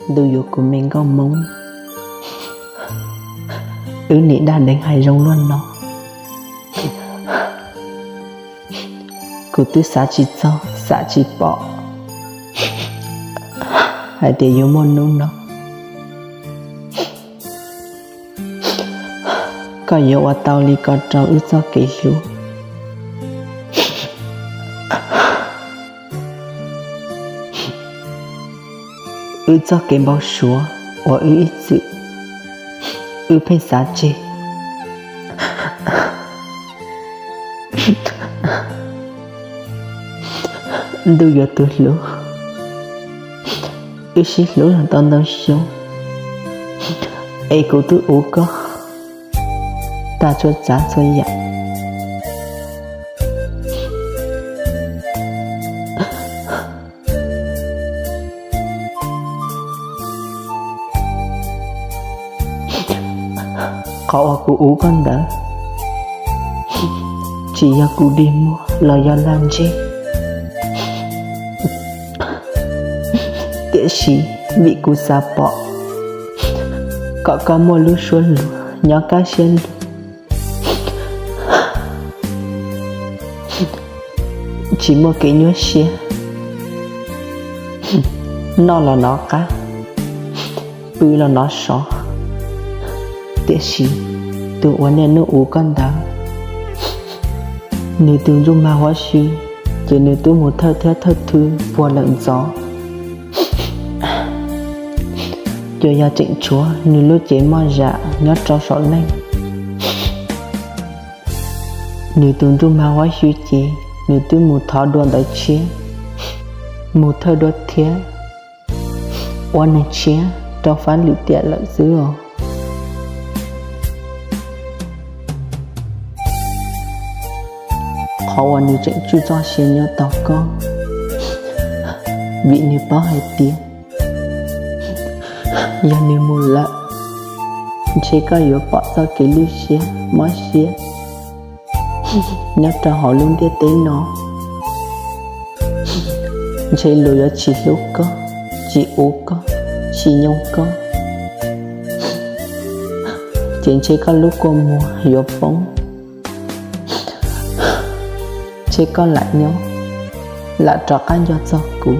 Ntuj yuav kuv me nkauj Hmoob, wb niam dab deev hais zoo luaj no. Kuv twb xav tsis txog xav tsis pom hais tias yuav muaj hnub no. Koj yuav ua tau li ko rau wb txoj kev hlub, wb txoj kev npau suav uas wb ib txwm wb pheej xav tseg. Ntuj yuav tus hlub, wb sib hlub los tau ntau xyoo, es kuv twb uv koj tag txhua tsav txhua yam. Qhov uas kuv uv koj ntawd tsis yog kuv dig muag los yog lag ntseg, tiam sis vim kuv xav pom kom koj muaj lub suab luag nyob kaj siab lug, tsis muaj kev nyuaj siab, noj los nov qab, pw los nov sov. Tiam sis tus uas niaj hnub uv koj ntawd, nws tus ntsej muag huab xyw ces nws twb mus thawj thiab thawj thwb puag lawm ntxov. Ces yog tseem tshuav nws lub cev moj zam nyob rau saum leej, nws tus ntsej muag huab xyw ces nws twb mus thov dua ntawv tshiab, mus thawj dua thiab ua neeg tshiab rau fab lwm tiam lawm xwb os. Qhov uas nws tseem tsuj txoj sia nyob tos koj, vim nws paub hais tias yog nws mus lawm, ntshe koj yuav pom txoj kev lwj siab mob siab nyob rau hauv lub ntiaj teb no. Ntshe luag yuav tsis hlub koj, tsis uv koj, tsis nyoog koj, ces ntshe koj lub kua muag yuav poob, ntshe koj lam nyob, lam rov qab nco txog kuv.